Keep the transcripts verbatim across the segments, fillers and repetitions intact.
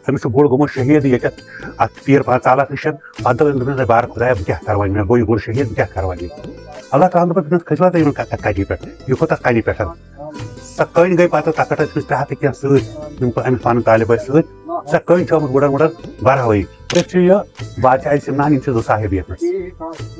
أمِس چھُ گُر گوٚمُت شہیٖد ییٚتٮ۪تھ اَتھ پیٖر پانٛژھ ژالَس نِش۔ پَتہٕ دوٚپ أمۍ، دوٚپُن، "ہے بارٕ خۄدایا، بہٕ کیٛاہ کَرٕ وۄنۍ؟ مےٚ گوٚو یہِ گُر شہیٖد، بہٕ کیٛاہ کَرٕ وۄنۍ؟" اللہ تعالیٰ ہَن دوٚپُن، "دوٚپنَس، کھٔسِو حظ تُہۍ یِمَن ک-، کَتہِ پٮ۪ٹھ؟ یہِ کوٗتاہ کَنہِ پٮ۪ٹھ؟" سۄ کٔنۍ گٔے پَتہٕ، تَتھ پٮ۪ٹھ ٲسۍ أمِس ترٛےٚ ہَتھ تہٕ کینٛہہ سۭتۍ، یِم أمِس پَنٕنۍ طالب ٲسۍ سۭتۍ۔ سۄ کٔنۍ چھِ آمٕژ وُڑان وُڑان بَرہوٕے۔ أسۍ چھِ یہِ بادشاہ سِمنان، یِم چھِ زٕ صاحب ییٚتنَس۔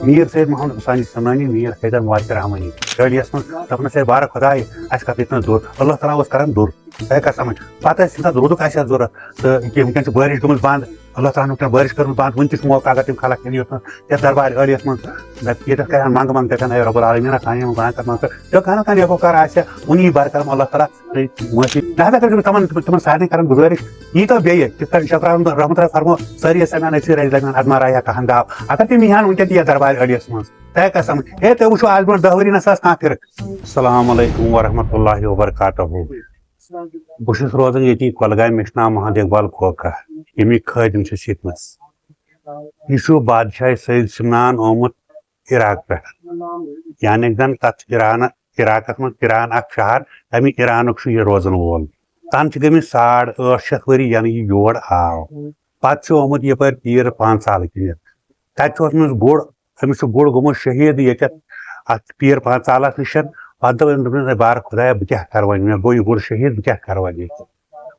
میٖر سید محمد حسانی سِمنانی، میٖر حیدر مواقع رحمانی۔ ٲلیَس منٛز دَپنَس، "ہے بارٕ خۄداے، اَسہِ کَتھ ییٚتہِ نَس دوٚر؟" اللہ تعالیٰ اوس کَران دوٚر۔ ہے قسم۔ پَتہٕ ٲسۍ تٔمِس ضروٗرت آسہِ ہا ضوٚرَتھ۔ تہٕ ییٚکیٛاہ وٕنکٮ۪ن چھِ بارِش گٔمٕژ بنٛد، اللہ تعالیٰ ہَن وٕنکٮ۪ن بارِش کٔرمٕژ بنٛد، وٕنہِ تہِ چھُ موقعہٕ اگر تِم خلق یِن یوٚتَن یَتھ دربار عٲلیَس منٛز، دَپہِ، ییٚتٮ۪تھ کَرِ ہَن منٛگہٕ منٛگہٕ، دَپہِ ہَن، "ہے رب العالمین، سانہِ یِم گۄناہ کَر معاف کَر۔" تہٕ کانٛہہ نَتہٕ کانٛہہ نیکوکار آسہِ ہا، وٕنی بَر کَرَن اللہ تعالیٰ تہٕ معٲفی۔ لہذا کٔرِو تِمَن، تِمَن سارنٕے کَرَن گُزٲرِش، ییٖتو بیٚیہِ، یِتھ کَنۍ شیخ رحمت رحمت اللہ فرمو، سٲری ٲسۍ سَمیان أکسٕے رَزِ لَگان، اَدٕ ما راے ہا کانٛہہ ہَن گاو۔ اگر تِم یِہَن وٕنکٮ۪ن تہِ یَتھ دربار عٲلیَس منٛز، تۄہہِ قسم، ہے، تُہۍ وٕچھِو، آز برونٛٹھ دَہ ؤری نہ سا ٲس کانٛہہ فرق۔ السلام علیکم ورحمۃ اللہ وبرکاتہ۔ بہٕ چھُس روزان ییٚتی کۄلگامہِ، مےٚ چھُ ناو محمد اقبال کھوکھا، ییٚمِکۍ خٲدِم چھِ سِکنَس۔ یہِ چھُ بادشاہ سید سمنان آمُت عراق پٮ۪ٹھ، یعنی زَن تَتھ چھُ ایران، عراقَس منٛز ایران اَکھ شہر، تَمہِ ایرانُک چھُ یہِ روزَن وول۔ تَنہٕ چھِ گٔمٕتۍ ساڑ ٲٹھ شیٚتھ ؤری، یعنی یہِ یور آو۔ پَتہٕ چھُ آمُت یَپٲرۍ پیٖر پانٛژھ سال کِنِتھ۔ تَتہِ چھُ اوسمُت گُر، أمِس چھُ گُر گوٚمُت شہیٖد ییٚتٮ۪تھ اَتھ پیٖر پانٛژھ سالَس نِش۔ پَتہٕ دوٚپ أمۍ، دوٚپُن، "ہے بارٕ خۄدایا، بہٕ کیٛاہ کَرٕ وۄنۍ؟ مےٚ گوٚو یہِ گُر شہیٖد، بہٕ کیٛاہ کَرٕ وۄنۍ ییٚتہِ؟"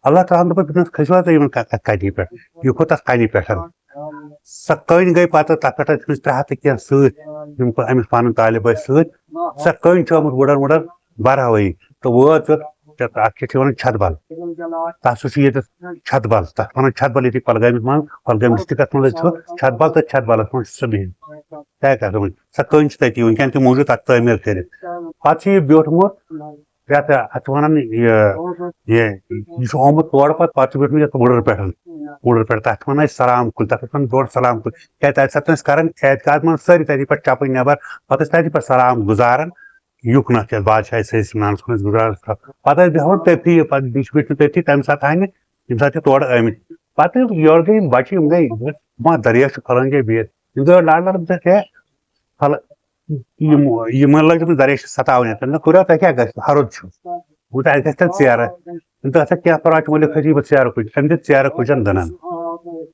اللہ تعالیٰ ہَن دوٚپُن، "دوٚپنَس، کھٔسِو حظ تُہۍ یِمَن ک-، ک-، کَنہِ پٮ۪ٹھ، یہِ کوٗتاہ کَنہِ پٮ۪ٹھ؟" سۄ کٔنۍ گٔے پَتہٕ، تَتھ پٮ۪ٹھ ٲسۍ أمِس ترٛےٚ ہَتھ تہٕ کینٛہہ سۭتۍ، یِم پَ-، أمِس پَنٕنۍ طالب ٲسۍ سۭتۍ۔ سۄ کٔنۍ چھِ آمٕژ وُڑان وُڑان بَرہوٕے تہٕ وٲژ یوٚت، یَتھ اَتھ کیٛاہ چھِ وَنان، چھَتہٕ بَل۔ تَتھ سُہ چھُ ییٚتٮ۪تھ چھَتہٕ بَل، تَتھ وَنان چھَتہٕ بَل ییٚتہِ کۄلگٲمِس منٛز، کۄلگٲمۍ ڈِسٹِرٛکَس منٛز چھُ چھَتہٕ بَل تہٕ چھَتہٕ بَلَس منٛز چھُ سُہ بِہِتھ۔ تۄہہِ کَتھ وَنہِ؟ سۄ کٔنۍ چھِ تَتی وٕنکٮ۪ن تہِ موٗجوٗد، تَتھ تعمیٖر کٔرِتھ۔ پَتہٕ چھُ یہِ بیوٗٹھمُت یَتھ، اَتھ چھِ وَنان یہِ، یہِ، یہِ چھُ آمُت تورٕ پَتہٕ، پَتہٕ چھُ بیوٗٹھمُت یَتھ وُڑرٕ پٮ۪ٹھ، وُڑرٕ پٮ۪ٹھ، تَتھ چھِ وَنان أسۍ سلام کُلۍ، تَتھ ٲسۍ وَنان برونٛٹھ سلام کُلۍ۔ کیٛازِ تَتہِ ساتہٕ ٲسۍ کَران اعتکاف منٛز سٲری تَتہِ پٮ۪ٹھ چَپٕنۍ نٮ۪بَر، پَتہٕ ٲسۍ تَتہِ پٮ۪ٹھ سلام گُزاران۔ یُکنَتھ یَتھ بادشاہ سید سمنانَس کُن ٲسۍ گُزاران۔ پَتہٕ ٲسۍ بیٚہوان تٔتھی، پَتہٕ بیٚیہِ چھِ بیٖٹھمٕتۍ تٔتھی تَمہِ ساتہٕ ہَنہِ، ییٚمہِ ساتہٕ یہِ تورٕ آمٕتۍ۔ پَتہٕ یورٕ گٔے یِم بَچہِ، یِم گٔے، ما دٔریاہ چھُ پھۄلان جاے بِہِتھ۔ یِم گٔے لَڑ لَڑ، دوٚپُکھ، "ہے، پھل-، یِم، یِمَن لٲگۍ تٔمِس دٔریاہ چھِ سَتاوٕنۍ، تٔمۍ دوٚپ، 'کُرٮ۪و، تۄہہِ کیٛاہ گژھِ؟ ہَرُد چھُ، وۄنۍ تۄہہِ گژھِ تَتہِ ژیرٕ.'" تٔمۍ دوٚپ، "اَچھا، کینٛہہ پَرواے چھُنہٕ، ؤلِو کھٔسِو یہِ بہٕ ژیرٕ کُج۔" أمۍ دیُت ژیرٕ کُجَن دٕنَن۔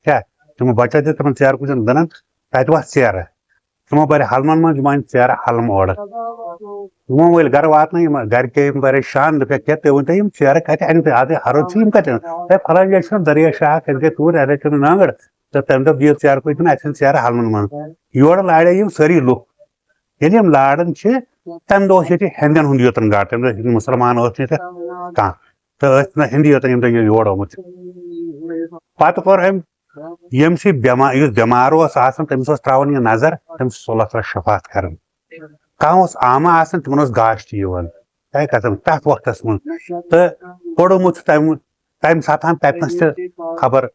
کیٛاہ؟ تِمو بَچو دیُت تِمَن ژیرٕ کُجَن دٕنَن، تَتہِ وَتھ ژیرٕ۔ تِمو بَرِ ہَلمَن منٛز، یِم اَنہِ ژیرٕ ہَلمہٕ اورٕ۔ یِمو ؤلۍ گَرٕ واتنٲے، یِم گَرِکۍ یِم پریشان، دوٚپُکھ، "کیٛاہ تُہۍ ؤنۍ تو، یِم ژیرٕ کَتہِ اَنِو تُہۍ؟ اَزٕے ہَرُد چھُ، یِم کَتہِ اَنَن؟ ہے، فَلٲنۍ جایہِ چھُنہ دٔریاہ شاہ، اَسہِ گٔے توٗرۍ، اَسہِ چھُنہٕ نانٛگٕر، تہٕ تَمہِ دۄہ دِیِو ژیرٕ کُج تِمَن، اَسہِ چھِنہٕ ژیرٕ ہَلمَن منٛز۔" یورٕ لارے یِم سٲری لُکھ۔ ییٚلہِ یِم لاران چھِ، تَمہِ دۄہ اوس ییٚتہِ ہیٚندٮ۪ن ہُنٛد یوتَن گاٹہٕ، تَمہِ دۄہ ییٚتہِ مُسلمان اوس نہٕ ییٚتہِ کانٛہہ۔ تہٕ ٲسۍ نہٕ ہیٚندۍ یوتَن ییٚمہِ دۄہ یہِ یور آمُت چھُ۔ پَتہٕ کوٚر أمۍ، ییٚمہِ سۭتۍ بٮ۪ما-، یُس بٮ۪مار اوس آسان، تٔمِس اوس ترٛاوان یہِ نظر، تٔمِس اوس اللہ تعالیٰ شفاعت کران۔ کانٛہہ اوس عامہ آسان، تِمن اوس گاش تہِ یِوان۔ ہے قسم، تَتھ وقتس منٛز۔ تہٕ پوٚرمُت چھُ تَمہِ، تَمہِ ساتہٕ ہن تَتہِ نَس تہِ خبر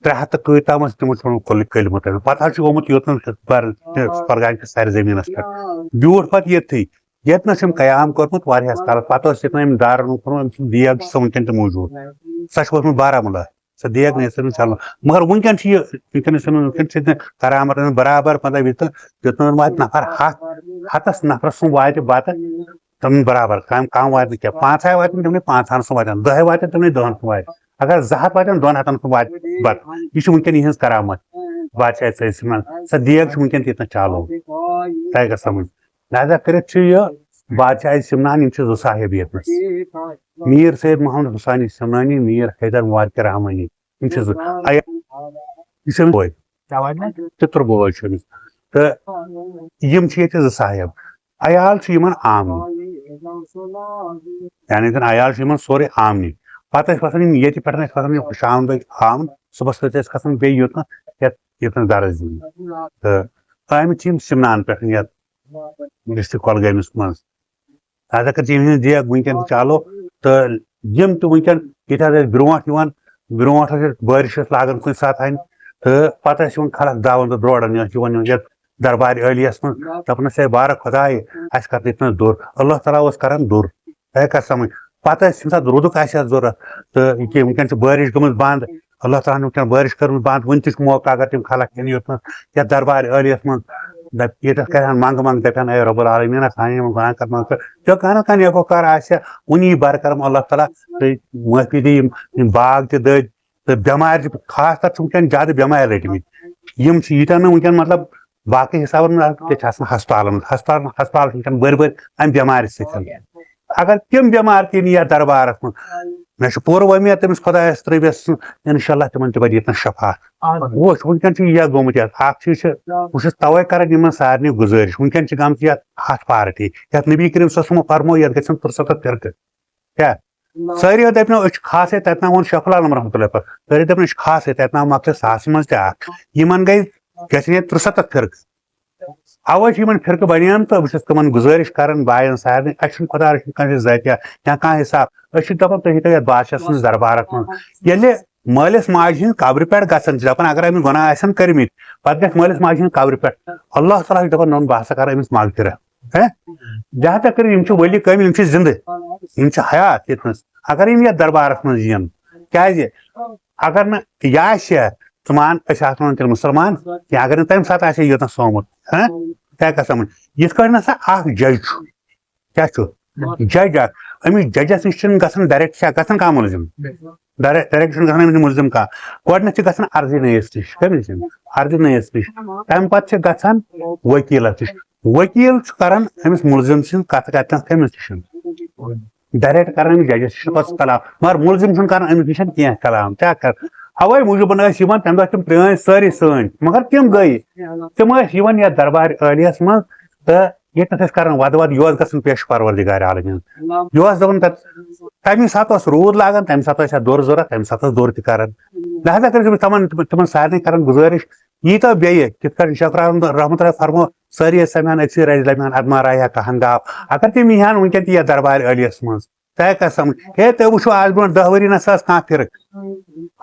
ترٛےٚ ہَتھ تہٕ کۭتۍ تام ٲسۍ تِمو چھُ کٔلۍ-، کٔلۍمٕتۍ۔ پَتہٕ حظ چھُ گوٚمُت یوٚتن بر-، پرگام کِس سرِ زٔمیٖنَس پٮ۪ٹھ۔ بیوٗٹھ پَتہٕ ییٚتھٕے، ییٚتہِ نَس چھُ أمۍ قیام کوٚرمُت واریاہَس کالَس۔ پَتہٕ ٲس ییٚتہِ أمۍ دارن ہُنٛد کوٚرمُت، أمۍ سُنٛد دیگ چھُ سُہ وٕنکٮ۪ن تہِ موٗجوٗد۔ سۄ چھِ وٲژمٕژ بارہمولہ۔ سۄ دیگ نہٕ یَتھ أمِس ہٮ۪لمہٕ۔ مگر وٕنکٮ۪ن چھِ یہِ، وٕنکٮ۪ن چھِ أمِس، وٕنکٮ۪ن چھِ ییٚتہِ کرامت أمِس برابر، مطلب، یہِ تہٕ یوٚتام واتہِ نفر ہَتھ، ہَتَس نفرَس سُنٛد واتہِ بَتہٕ، تِمَن برابر، کَم، کَم واتہِ نہٕ کینٛہہ۔ پانٛژھ ہَے واتن تِمنٕے پانٛژھ ہَن سُنٛد واتن، دَہ ہَے واتن تِمنٕے دَہَن سُنٛد واتہِ۔ اگر زٕ ہَتھ واتن، دۄن ہَتَن سُنٛد واتہِ بَتہٕ۔ یہِ چھِ وٕنکٮ۪ن یِہٕنٛز کرامت۔ بادشاہ سید سمنان۔ سۄ دیگ چھِ وٕنکٮ۪ن تہِ ییٚتہِ نَس چالو۔ تۄہہِ گژھِ سَمٕجھ۔ لہذا کٔرِتھ چھُ یہِ بادشاہ سمنان، یِم چھِ زٕ صاحب ییٚتہِ نَس۔ میٖر سید محمد حسانی سمنانی، میٖر حیدر مبارک رحمانی۔ یِم چھِ زٕ۔ اَیا-، یہِ چھُ أمِس بوے۔ پِتُر بوے چھُ أمِس۔ تہٕ یِم چھِ ییٚتہِ زٕ صاحب۔ عیال چھُ یِمن آمنٕے۔ یعنی زَن عیال چھُ یِمن سورُے آمنٕے۔ پَتہٕ ٲسۍ وَسان یِم ییٚتہِ پٮ۪ٹھ، ٲسۍ وَسان یِم شام بٲگۍ آمُن، صُبحَس سۭتۍ ٲسۍ کھسان بیٚیہِ یوٚت نہٕ یَتھ، ییٚتہِ نَس درس دِنہِ۔ تہٕ آمٕتۍ چھِ یِم سِمنان پٮ۪ٹھ یَتھ ڈِسٹرک کۄلگٲمِس منٛز۔ لہذا کٔر یِہٕنٛز دیگ وٕنکٮ۪ن تہِ چالو۔ تہٕ یِم تہِ وٕنکٮ۪ن ییٚتہِ حظ ٲسۍ برونٛٹھ یِوان، برونٛٹھ حظ ٲسۍ بٲرِش ٲس لاگان کُنہِ ساتہٕ ہَنہِ، تہٕ پَتہٕ ٲسۍ یِوان خلق داوَن تہٕ درٛوڈَن، یہِ ٲسۍ یِوان یَتھ دربارِ عٲلیَس منٛز، دَپان ٲسۍ، "ہے بارٕ خۄداے، اَسہِ کَر ییٚتہِ نَس دوٚر۔" اللہ تعالیٰ اوس کَران دوٚر۔ تۄہہِ کَر سَمٕجھ؟ پَتہٕ ٲسۍ ییٚمہِ ساتہٕ روٗدُک آسہِ ہا ضوٚرَتھ، تہٕ یہِ کہِ وٕنکٮ۪ن چھِ بٲرِش گٔمٕژ بنٛد، اللہ تعالیٰ ہَن وٕنکٮ۪ن بٲرِش کٔرمٕژ بنٛد، وٕنہِ تہِ چھُ موقعہٕ اگر تِم خلق یِن یوٚتنَس، یَتھ دربارِ عٲلیَس منٛز، دَپہِ، ییٚتٮ۪تھ کَرِ ہَن منٛگہٕ منٛگہٕ، دَپہِ ہَن، "اے رب العالمیٖنہ، سانہِ یِم گۄناہ کَر معاف کَر۔" تہٕ کانٛہہ نَتہٕ کانٛہہ نیکوکار آسہِ ہا، وٕنی بَر کَرَم اللہ تعالیٰ تہٕ معٲفی دِیہِ، یِم، یِم باغ تہِ دٔدۍ، تہٕ بٮ۪مارِ چھِ، خاص کر چھِ وٕنکٮ۪ن زیادٕ بٮ۪مارِ رٔٹمٕتۍ۔ یِم چھِ ییٖتیٛاہ نہٕ وٕنکٮ۪ن، مطلب، باقٕے حسابن منٛز آسان، تہِ چھِ آسان ہسپتالن منٛز۔ ہسپتال، ہسپتال چھِ وٕنکٮ۪ن بٔرۍ بٔرۍ امہِ بٮ۪مارِ سۭتۍ۔ اگر تِم بٮ۪مار تہِ یِن یتھ دربارس منٛز، مےٚ چھُ پوٗرٕ وۄمید تٔمِس خۄدایس ترٲوِتھ سُہ، انشاءاللہ تِمن تہِ بنہِ ییٚتنس شفاعت۔ وٕچھ، وٕنکٮ۪ن چھُ یہِ گوٚمُت یتھ۔ اکھ چیٖز چھِ، بہٕ چھُس توے کران یِمن سارنٕے گُزٲرِش، وٕنکٮ۪ن چھِ گٔمژٕ یتھ ہتھ پارٹی، یتھ نبی کریم صلی اللہ علیہ وسلمو فرموو، یتھ گژھن تُرٛسَتتھ فرقہٕ۔ کیٛاہ؟ سٲری یوت دَپہِ نو، أسۍ چھِ خاصٕے تَتہِ نا ووٚن شیخ العالم رحمۃ اللہ پتہٕ۔ سٲری دَپَن، أسۍ چھِ خاصٕے تَتہِ نا، مۄکلہِ ساسَس منٛز تہِ اَکھ۔ یِمَن گٔے، گژھِ ہے تُرٛسَتَتھ فرقہٕ۔ اَوَے چھِ یِمَن فرقہٕ بَنیان، تہٕ بہٕ چھُس تِمَن گُزٲرِش کَران، بایَن سارنٕے، اَسہِ چھُنہٕ خۄدا رٔچھِنۍ کٲنٛسہِ ذٲتیہ یا کانٛہہ حِساب۔ أسۍ چھِ دَپان، تُہۍ ییٖتو یَتھ بادشاہ سٕنٛدِس دربارَس منٛز۔ ییٚلہِ مٲلِس ماجہِ ہِنٛدِ قبرِ پٮ۪ٹھ گژھان چھِ، دَپان، اگر أمِس گۄناہ آسَن کٔرمٕتۍ، پَتہٕ گژھِ مٲلِس ماجہِ ہِنٛدِ قبرِ پٮ۪ٹھ۔ اللہ تعالیٰ چھُ دَپان، نوٚن بہٕ ہسا کَرٕ أمِس مغفرت۔ ہے؟ لہذا کٔرِو، یِم چھِ ؤلی کٲمِل، یِم چھِ زِندٕ، یِم چھِ حیات ییٚتنَس۔ اگر یِم یَتھ دربارَس منٛز یِن، کیٛازِ؟ اگر نہٕ یہِ آسہِ ہا، ژٕ مان، أسۍ آسہٕ نہٕ تیٚلہِ مُسلمان کینٛہہ، اگر نہٕ تَمہِ ساتہٕ آسہِ ہا یوٚتَنَس سومُت، ہہ؟ تۄہہِ کَتھ سَمٕجھ؟ یِتھ کٲٹھۍ نَسا اَکھ جج چھُ، کیٛاہ چھُ؟ جج اَکھ، أمِس ججَس نِش چھِنہٕ گژھان ڈایریکٹ، چھا گژھان کانٛہہ مُلزِم؟ ڈایریکٹ، ڈایریکٹ چھُنہٕ گژھان أمِس مُلزِم کانٛہہ۔ گۄڈٕنٮ۪تھ چھِ گژھان عرضی نٔیِس نِش، کٔمِس نِش؟ عرضی نٔیِس نِش۔ تَمہِ پَتہٕ چھِ گژھان ؤکیٖلَس نِش۔ ؤکیٖل چھُ کران أمِس مُلزِم سٕنٛز کَتھ کَتٮ۪ن کٔمِس نِش؟ ڈایریکٹ کران أمِس ججَس نِش پَتہٕ سُہ کلام، مگر مُلزِم چھُنہٕ کران أمِس نِش کینٛہہ کلام، کیٛاہ کر؟ اَوَے موٗجوٗبَن ٲسۍ یِوان تَمہِ دۄہ تِم پرٛٲنۍ سٲری سٲنۍ، مگر تِم گٔے، تِم ٲسۍ یِوان یَتھ دربارِ عٲلیَس منٛز تہٕ ییٚتٮ۪تھ ٲسۍ کران وَدٕ وَدٕ، یہِ اوس گژھان پیش پروردگار عالمیٖن۔ یہِ اوس دَپان تَتھ، تَمی ساتہٕ اوس روٗد لاگان، تَمہِ ساتہٕ ٲسۍ اَتھ دوٚر ضوٚرَتھ، تَمہِ ساتہٕ ٲس دوٚر تہِ کران۔ لہذا کٔرِو تِمن، تِمن سارنٕے کران گُزٲرِش، ییٖتیٛاہ بیٚیہِ، کِتھ کٔنۍ شیخ رحمان رحمتہ اللہ فرمو، سٲری ٲسۍ سَمِہان أکسٕے رَزِ لَمِہان اَدما راے ہا کہن گاو۔ اگر تِم یِہَن وٕنکٮ۪ن تہِ یَتھ دربارِ عٲلیَس منٛز، تۄہہِ کیٛاہ سَمٕجھ؟ ہے، تُہۍ وٕچھِو، آز برونٛٹھ دَہ ؤری نہ سا ٲس کانٛہہ فرق،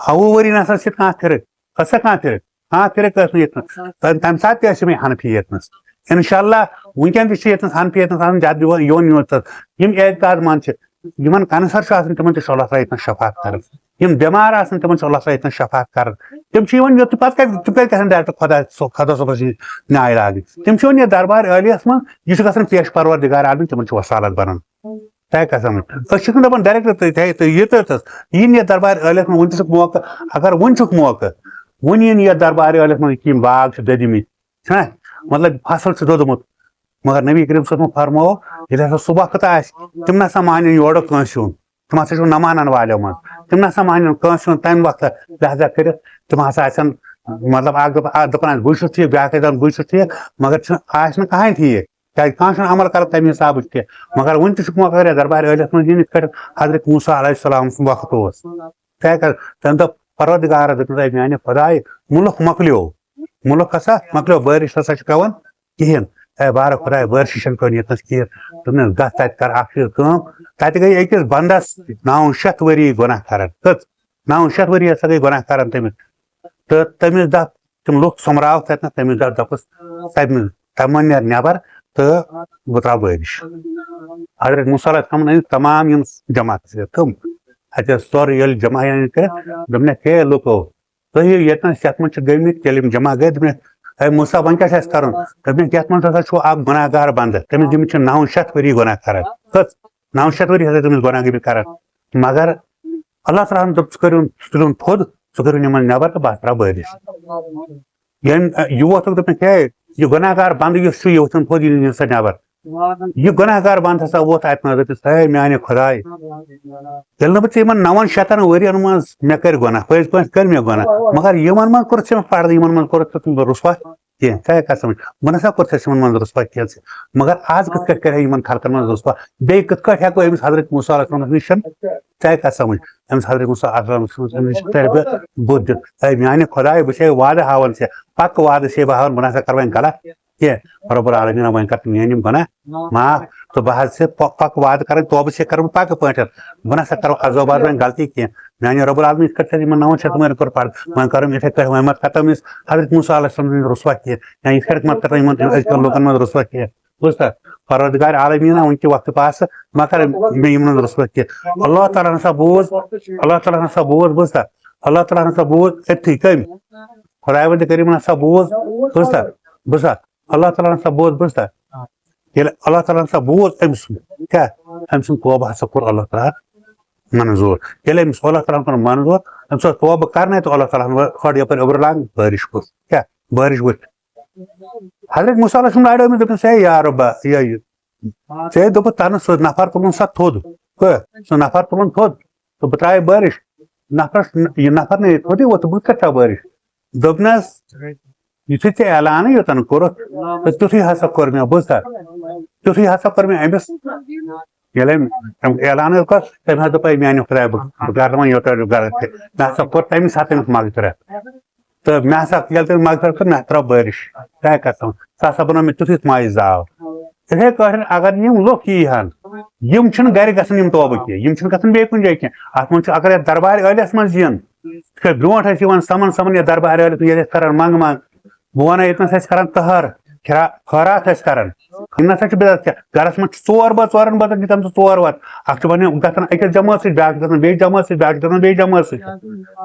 ہَوُہ ؤری نہ سا ٲس ییٚتہِ کانٛہہ فرق، ٲس سا کانٛہہ فرق؟ کانٛہہ فرق ٲس نہٕ ییٚتہِ نَس۔ تَمہِ، تَمہِ ساتہٕ تہِ ٲسۍ یِمَے حنفی ییٚتہِ نَس۔ اِنشاء اللہ، وٕنکٮ۪ن تہِ چھِ ییٚتہِ نَس حنفی ییٚتہِ نَس آسان زیادٕ یِوان، یِوان یوت تَتھ۔ یِم اعتقاد مَنٛد چھِ، یِمَن کینسر چھُ آسان، تِمَن تہِ چھُ اللہ تعالیٰ ییٚتہِ نَس شفاعت کَران۔ یِم بٮ۪مار آسان، تِمَن چھُ اللہ تعالیٰ ییٚتہِ نَس شفاعت کَران۔ تِم چھِ یِوان یوٚت، تہٕ پَتہٕ کَتہِ، تِم کَتہِ گژھن ڈایریکٹ خۄدا صٲب، خۄدا صٲبَس نِش نیاے لاگٕنۍ؟ تِم چھِ یِوان یَتھ دربار عٲلیَس منٛز، یہِ چھُ گژھان پیش پروردگار عالم، تِمَن چھُ وصالت بَنان۔ تۄہہِ کیٛاہ سَمٕجھ؟ أسۍ چھِکھ نہٕ دَپان ڈایریکٹ تُہۍ تھٲیِو، تُہۍ یہِ تہٕ تَس۔ یہِ نہٕ یَتھ دربار عٲلیَس منٛز، وٕنہِ تہِ چھُکھ موقعہٕ، اگر وٕنہِ چھُکھ موقعہٕ، وٕنہِ یِن یَتھ دربار عٲلیَس منٛز، یِم باغ چھِ دٔدمٕتۍ، چھُنہ؟ مطلب، فصل چھُ دوٚدمُت۔ مگر نبی کریم صلی اللہ علیہ وسلم فرماوو، ییٚلہِ ہسا سُہ وقت آسہِ، تِم نہ سا مانن یورٕ کٲنٛسہِ ہُنٛد۔ تِم ہسا چھِ نہ مانن والٮ۪و منٛز۔ تِم نہ سا مانن کٲنٛسہِ ہُنٛد تَمہِ وقتہٕ۔ لہذا کٔرِتھ تِم ہسا آسن، مطلب، اکھ دَپان، اکھ دَپان آسہِ، بٕے چھُس ٹھیٖک، بیٛاکھ آسہِ دَپان، بٕے چھُس ٹھیٖک، مگر چھُنہٕ، آسہِ نہٕ کٕہٕنۍ ٹھیٖک۔ کیٛازِ کانٛہہ چھُنہٕ عمل کران تَمہِ حسابٕچ کینٛہہ۔ مگر وۄنۍ تہِ چھُکھ موقع واریاہ دربارِ عٲلیَس منٛز یِنہٕ، یِتھ کٲٹھۍ حضرت موسیٰ علیہ السلام سُنٛد وقت اوس۔ کیٛاہ کر، تَمہِ دۄہ پروردگارَس دوٚپمَس، اے میٛانہِ خۄدایہِ، مُلُک مۄکلیو۔ مُلُک ہسا مۄکلیو، بٲرِش ہسا چھِ پٮ۪وان کِہیٖنۍ۔ اے بارٕ خۄداے، بٲرِشہِ چھَنہٕ پٮ۪وان ییٚتہِ نَس کِہیٖنۍ۔ دوٚپنَس، گژھ تَتہِ کر اَکھ چیٖز کٲم۔ تَتہِ گٔے أکِس بنٛدَس نَو شیٚتھ ؤری گۄناہ کران۔ کٔژ؟ نَو شیٚتھ ؤری ہسا گٔے گۄناہ کران تٔمِس۔ تہٕ تٔمِس دَپ، تِم لُکھ سۄمبراوکھ تَتہِ نَس، تٔمِس دَپ، دَپُس، تَمہِ، تَمہِ منٛز نیرٕ نٮ۪بر تہٕ بہٕ ترٛاوٕ بٲرِش۔ حضرت موسیٰ علیہ السلامن أنۍ تمام یِم جمع کٔرِتھ۔ کٕم؟ اَتہِ ٲس سورُے ییٚلہِ جمع یعنی کٔرِتھ، دوٚپنَکھ، ہے لُکو، تُہۍ یِیِو ییٚتہِ نَس یَتھ منٛز چھِ گٔمٕتۍ، ییٚلہِ یِم جمع گٔے، دوٚپنَکھ، ہے موسیٰ، وۄنۍ کیٛاہ چھُ اَسہِ کَرُن؟ دوٚپنَکھ، یَتھ منٛز ہسا چھُ اَکھ گۄناہ گار بنٛدٕ، تٔمِس، تٔمِس چھِ نَو شیٚتھ ؤری گۄناہ کَران۔ کٔژ؟ نَو شیٚتھ ؤری ہسا تٔمِس گۄناہ گٔمٕتۍ کَران۔ مگر اللہ تعالیٰ ہَن دوٚپ، ژٕ کٔرِو، ژٕ تُلِوُن تھوٚد، ژٕ کٔرِو یِمَن نٮ۪بر تہٕ بہٕ ہا ترٛاوٕ بٲرِش۔ ییٚمۍ، یہِ ووتھُکھ، دوٚپنَکھ، ہے، یہِ گۄناہ گار بنٛدٕ یُس چھُ، یہِ ووٚتھُن تھوٚد، یہِ نِیِو سا نٮ۪بر۔ یہِ گۄناہ گار بنٛدٕ ہسا ووت اَتہِ منٛز، دوٚپُس، ہے میٛانہِ خۄداے، ییٚلہِ نہٕ بہٕ ژےٚ یِمَن نَوَن شیٚتَن ؤرِیَن منٛز مےٚ کٔرۍ گۄناہ، پٔزۍ پٲٹھۍ کٔرۍ مےٚ گۄناہ، مگر یِمَن منٛز کوٚرُتھ ژےٚ مےٚ پردٕ، یِمَن منٛز کوٚرُتھ ژےٚ بہٕ رُسوا کینٛہہ، ژےٚ ہیٚکھ کَتھ سَمٕجھ؟ بہٕ نہ سا کوٚر ژےٚ یِمَن منٛز رُسوا کینٛہہ ژےٚ، مگر آز کِتھ کٲٹھۍ کَرِ ہا یِمَن خلقَن منٛز رُسوا؟ بیٚیہِ کِتھ کٲٹھۍ ہٮ۪کو أمِس حضرت موسیٰ علیہ السلامَس نِش، ژےٚ ہیٚکھ کَتھ سَمٕجھ؟ أمِس حضرت موسیٰ علیہ السلامَس نِش کَرِ بہٕ بُتھ دِتھ، اے میٛانہِ خۄدایہِ، بہٕ چھے وعدٕ ہاوان ژےٚ، پَکہٕ وعدٕ چھے بہٕ ہاوان، بہٕ نہ سا کَرٕ وۄنۍ غلط کینٛہہ۔ رب العالمیٖن، وۄنۍ کر تہٕ میٲنۍ یِم گۄناہ معاف، تہٕ بہٕ حظ چھِ پۄ-، پۄکہٕ وعدٕ کران، توبہٕ چھِ کران پۄکہٕ پٲٹھۍ۔ بہٕ نہ سا کرو عذاب آز وۄنۍ غلطی کینٛہہ۔ میانہِ رب العالمیٖن، یِتھ کٲٹھۍ ژےٚ یِمن نَوَن شیٚتن ؤرین کوٚر پَرٕ، وۄنۍ کرو یِتھے کٲٹھۍ، وۄنۍ مہ کر تِم أسۍ حضرت موسیٰ علیہ السلام سٕنٛدۍ رُسوا کینٛہہ، یا یِتھ کٲٹھۍ مہ کر تِم یِمن أزکٮ۪ن لُکن منٛز رُسوا کینٛہہ۔ بوٗزتھا؟ پروردگار عالمیٖن، وٕنہِ کہِ وقتہٕ پاسہٕ مہ کر مےٚ یِمن منٛز رُسوا کینٛہہ۔ اللہ تعالیٰ ہن سا بوٗز، اللہ تعالیٰ ہن سا بوٗز، بوٗزتھا؟ اللہ تعالیٰ ہن سا بوٗز أتھی کٔمۍ؟ خۄداوندِ کریٖمن ہسا بوٗز، بوٗزتھا؟ بوٗزتھا؟ اللہ تعالیٰ ہن سا بوٗز، بوٗزتھا؟ ییٚلہِ اللہ تعالیٰ ہن سا بوٗز أمۍ سُنٛد، کیٛاہ؟ أمۍ سُنٛد توبہٕ ہسا کوٚر اللہ تعالیٰ ہن۔ منظوٗر۔ ییٚلہِ أمِس اللہ تعالیٰ ہن کوٚر منظوٗر، أمِس اوس توبہٕ کرنَے تہٕ اللہ تعالیٰ ہن کھۄڈ یَپٲرۍ أبرٕ لانٛگ بٲرِش کُس۔ کیٛاہ؟ بٲرِش ؤتھۍ۔ حضرت موسیٰ علیہ السلام لاریو أمِس، دوٚپنَس، "ہے یا رۄبا، یہِ، یہِ۔" ژےٚ دوٚپُتھ تَنہٕ سُہ نفر تُلُن سا تھوٚد۔ کہٕ؟ سُہ نفر تُلُن تھوٚد۔ تہٕ بہٕ ترٛاوَے بٲرِش۔ نفرَس، یہِ نفر نہٕ ییٚتہِ تھوٚدُے ووت، تہٕ بہٕ کَتہِ ترٛاوٕ بٲرِش؟ دوٚپنَس، یُتھُے ژےٚ اعلانٕے یوتَن کوٚرُتھ، تہٕ تیُتھُے ہسا کوٚر مےٚ، بوٗزتھا؟ تیُتھُے ہسا کوٚر مےٚ أمِس، ییٚلہِ أمۍ، أمۍ اعلانٕے کوٚر، تٔمۍ ہسا دوٚپ، "ہے میٛانہِ خۄداے، بہٕ، بہٕ کَرٕ وۄنۍ یوتَن غلط تہِ۔" مےٚ ہسا کوٚر تَمی ساتہٕ أمِس مغفرت۔ تہٕ مےٚ ہسا، ییٚلہِ تٔمۍ مغفرت کٔر، مےٚ ترٛٲو بٲرِش۔ طے قسم۔ سُہ ہسا بنوو مےٚ تیُتھُے ماجہِ زاو۔ یِتھَے کٲٹھۍ اگر یِم لُکھ یی ہن، یِم چھِنہٕ گرِ گژھان یِم توبہٕ کینٛہہ، یِم چھِنہٕ گژھان بیٚیہِ کُنہِ جایہِ کینٛہہ۔ اَتھ منٛز چھُ، اگر یَتھ دربارِ عٲلِیَس منٛز یِن، یِتھ کٔنۍ برونٛٹھ ٲسۍ یِوان سَمن سَمن یَتھ دربارِ عٲلِیَس منٛز، ییٚتہِ ٲسۍ کران منٛگہٕ منٛگ، بہٕ وَنَے ییٚتہِ نَس ٲسۍ کران تٔہَر، خیرا-، خٲرات ٲسۍ کران۔ یِم نَسا چھِ بدعت کینٛہہ۔ گَرَس منٛز چھِ ژور بٲژ، ژورَن بٲژَن چھِ تَمہِ سۭتۍ ژور وَتہٕ۔ اَکھ چھُ وَنان گژھان أکِس جمٲژ سۭتۍ، بیٛاکھ چھُ گژھان بیٚیہِ جمٲژ سۭتۍ، بیٛاکھ چھُ گژھان بیٚیہِ جمٲژ سۭتۍ۔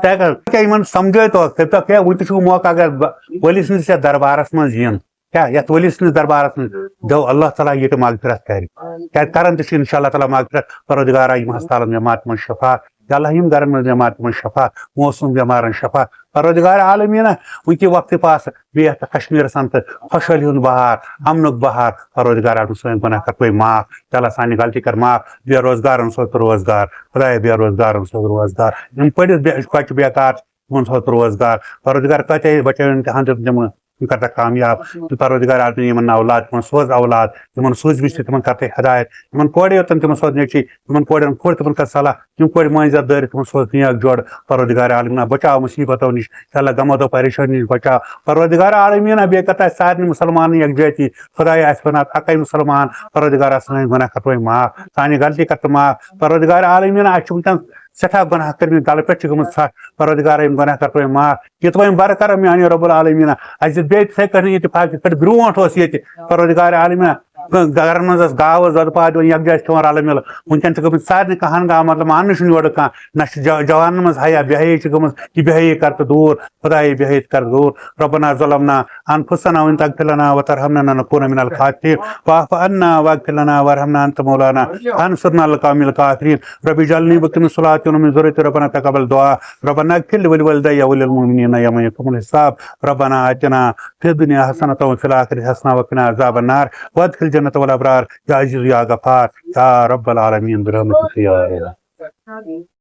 تۄہہِ کَر-، کیٛاہ یِمَن سَمجھٲیتو، تٔمۍ دوٚپ، کیٛاہ وۄنۍ تہِ چھُ موقع اگر بہٕ ؤلِس نِش یَتھ دربارَس منٛز یِن۔ کیٛاہ یَتھ ؤلِس نِس دربارَس منٛز؟ دَو اللہ تعالیٰ ییٚتہِ مغفرت کَرِ۔ کیٛازِ کَرَن تہِ چھِ اِنشاء اللہ تعالیٰ مغفرت۔ پروردگارا، یِم ہسپتالَن بٮ۪مار تِمَن شفا۔ یا اللہ، یِم گَرَن منٛز بٮ۪مار تِمَن شفا۔ موسوٗم بٮ۪مارَن شفا۔ پروردگار عالمیٖنہ، وٕنکہِ وقتہٕ پاسہٕ بیٚیہِ یَتھ کشمیٖرَس اَنٛدٕ خۄشحٲلی ہُنٛد بہار، اَمنُک بہار۔ پروردگارا، سٲنۍ گۄناہ کَر توے معاف۔ یا اللہ، سانہِ غلطی کَر معاف۔ بے روزگارَن سوز تہٕ روزگار۔ خدایا، بے روزگارَن سوز روزگار۔ یِم پٔرِتھ بے-، بَچہٕ بیکار، تِمَن سوز روزگار۔ پروردگار، کَتہِ بَچٲوِن تِہَنٛد تِم یِم کَر تَکھ کامیاب۔ تہٕ پروردگار عالمین، یِمَن اولاد، تِمَن سوز اولاد، یِمَن سوٗزمٕتۍ چھِ، تِمَن کَر تہٕ ہدایت۔ یِمَن کورِ یوتَن، تِمَن سوز نیٚچی، یِمَن کورٮ۪ن کھوٚر، تِمَن کَر صلاح، یِم کورِ مٲنٛزِ زَر دٲرِتھ، تِمَن سوز نیک جوڑ۔ پروردگار عالمین، بچاو مُصیبتو نِش، یا اللہ، غمو دو پریشٲنی نِش بچاو۔ پروردگار عالمین، بیٚیہِ کَر تہٕ اَسہِ سارنٕے مُسلمانَن یکجہتی۔ خدایا، اَسہِ بنات اَکٕے مُسلمان۔ پروردگارا، سٲنۍ گۄناہ کَر توے معاف، سانہِ غلطی کَر تہٕ معاف۔ پروردگار عالمین، اَسہِ چھِ وٕنکیٚن سٮ۪ٹھاہ گۄناہ کٔرمٕتۍ، غلط پٮ۪ٹھ چھِ گٔمٕژ سخ۔ پروردگار، یِم گۄناہ کَر توے معاف۔ یہِ توٚم بر کر میانہِ رب العالمین۔ اَسہِ دِتھ بیٚیہِ تِتھَے کٲٹھۍ اتفاق یِتھ پٲٹھۍ برونٛٹھ اوس ییٚتہِ۔ پروردگار عالمین، گرن منٛز ٲس گاو ٲس دۄدٕ پاتھ دِوان، یکجاہ ٲسۍ کھٮ۪وان رلہٕ مِلہٕ۔ وٕنکیٚن چھِ گٔمٕتۍ سارنٕے کہن گام، مطلب، ماننہٕ چھُنہٕ یورٕ کانٛہہ۔ نہ چھِ جا-، جوانن منٛز حیا، بے حیٲیی چھِ گٔمٕژ، یہِ بے حیٲیی کر تہٕ دوٗر۔ خدایا، بے حیٲیی کر دوٗر۔ ربنا ظلمنا انفسنا وان لم تغفر لنا وترحمنا لنكونن من الخاسرين۔ واعف عنا واغفر لنا وارحمنا انت مولانا فانصرنا على القوم الكافرين۔ رب اجعلني مقيم الصلاة ومن ذريتي، ربنا تقبل دعاء۔ ربنا اغفر لي ولوالدي وللمؤمنين يوم يقوم الحساب۔ ربنا آتنا في الدنيا حسنة وفي الآخرة حسنة وقنا عذاب النار وأدخلنا الجنة مع الأبرار يا عزيز يا غفار يا رب العالمين برحمتك يا أرحم الراحمين.